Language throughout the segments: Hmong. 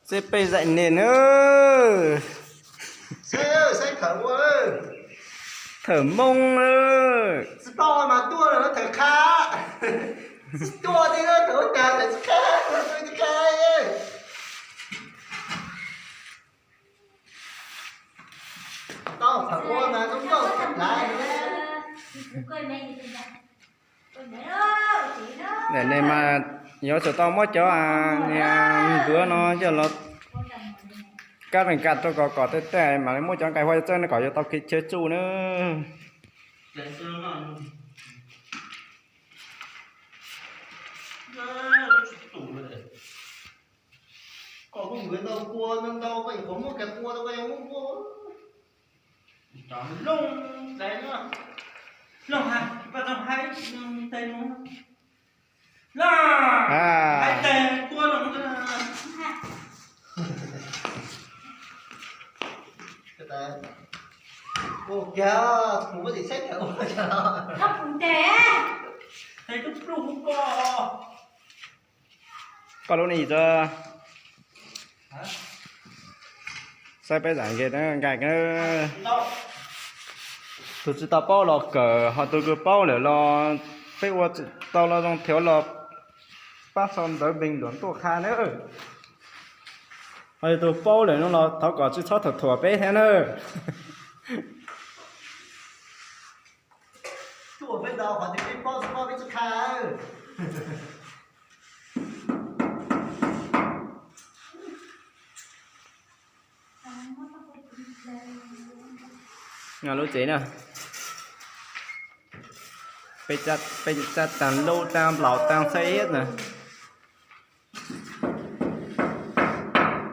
Seb peb zais neeg na. Saib, saib thawm ua, thawm Hmoob na. Tsis paub mas tuaj los thawm qha. Tsis tuaj thiab na, thawm ua cas thawm tsis qha, thawm tsis qha. Tau thawm ua mas zoo nkauj tshaj plaws. Ntawm no mas yuav tsum tau muab cov niag ntuav no coj los kab leej kam rau kom kom tej tej mam li muab cov nqaij huaj txawb no kom yuav tau kev chaw tsuj na. Koj kuj mus ntau kua ntau, koj yuav qhuav muab kiag kua rau koj yuav muab kua. Looj tais no, looj hais, koj tau hais tes no, looj hais tes kua no. Ua kiag, kuv muab tim tsheb tes ua kiag los. Koj pum tes, tes koj pluj hu ko. Koj lub ne yim txog. Saib peb zam nkees nqaij. Tus tsis tau paub los kawm, ho tus kws paub lawm los peb ua tsis tau los zoo thiab los pab sau ntawv npeeg luam tuaj qha na. Ho yog tus paub lawm no los thov kom tsis txhob thuam thuam peb thiab na. Tuaj peb ntau qhov tias peb paub tsis paub peb tsis qha. Lub tsev na, peb tsa taag lub taag nplaum taag xaib na.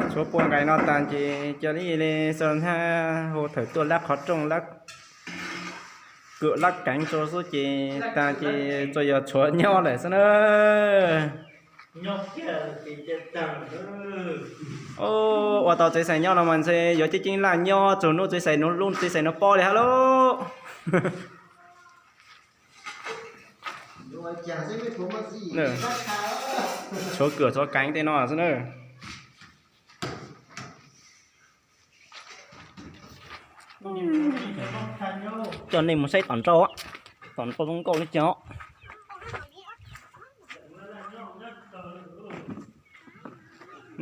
Tshuav pua nqaij no taag ces cia li li xwb na, hu thawm tuaj lab qhov rooj lab kwm lab keev rau xwb ces taag ces tsuas yog tshuav nyob lawm xwb na. Ua tau txiv xais nyob no mas ntshe yuav ceeb ceeb laj nyob txug hnub txiv xais, hnub lub txiv xais no poob li hab lauj. Tshuav kwm tshuav keev tej no xwb na. Coj nej mus saib tom nrau, tom nrau zoo nkauj li cas.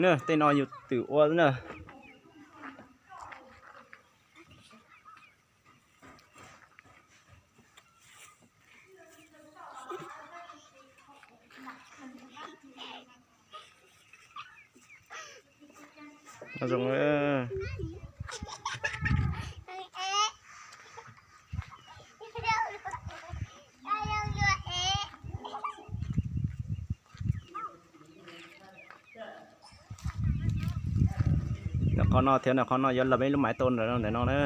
Na, tej no yus twm ua na. Zoo. Ntawm qhov no thiab ntawm qhov no yuav los ib lub maiv tau ntawm no na.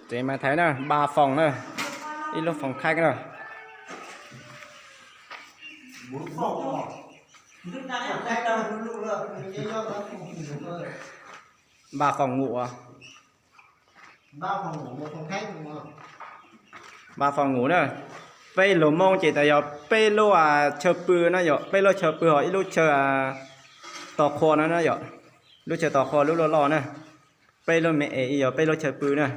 Tsev maiv thaiv na, ba foom na, ib lub foom khaib na. Ba foom ngum. Ba foom ngum na. Peb lug Moob ces tas yog peb lub chaw pw na yom, peb lub chaw pw ho ib lub chaw tos qhua no na yom. Lub chaw tos qhua lub loj loj na. Peb lub me es yog peb lub chaw pw na.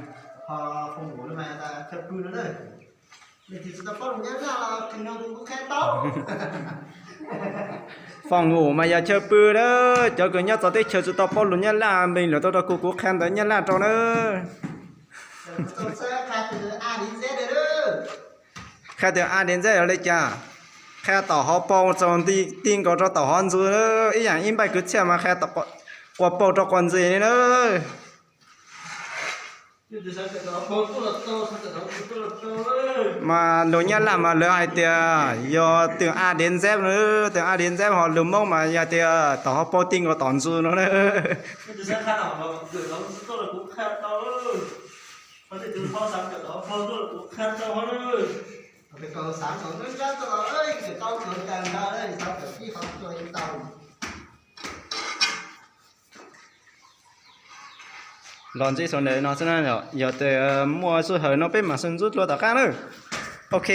Foom ngum mas yog chaw pw na. Cov kws nyob txawv teb chaws tsis tau paub lus Nyab Laj npeeg lus tau rau kuv, kuv qha ntawv Nyab Laj rau na. Qha tias a di nzeb yog li cas? Qha tom hauv paus txog nti nkaus rau tom hauv ntxwv, ib yam ib npaij kwv txhiaj mas qha quas paus rau quas ntxwv li na. Mas lus Nyab Laj mas lawv hais tias yog twm a di nzeb, twm a di nzeb, ho lus Moob mas yog tias tom hauv paus ti nkaus tom ntxwv no na. Tej tus ho xav kawm los ho tuaj kuv qha tau ho na. Tus kawm xav kawm nruab nrab tuaj los kawm tau kawm tag nrho, xav kawm tib qho tuaj yeej tau. Los ntsib saum ntawm no xwb na, yog tias muaj sij hawm no peb mam sib ntsib dua tom qab na. Ok.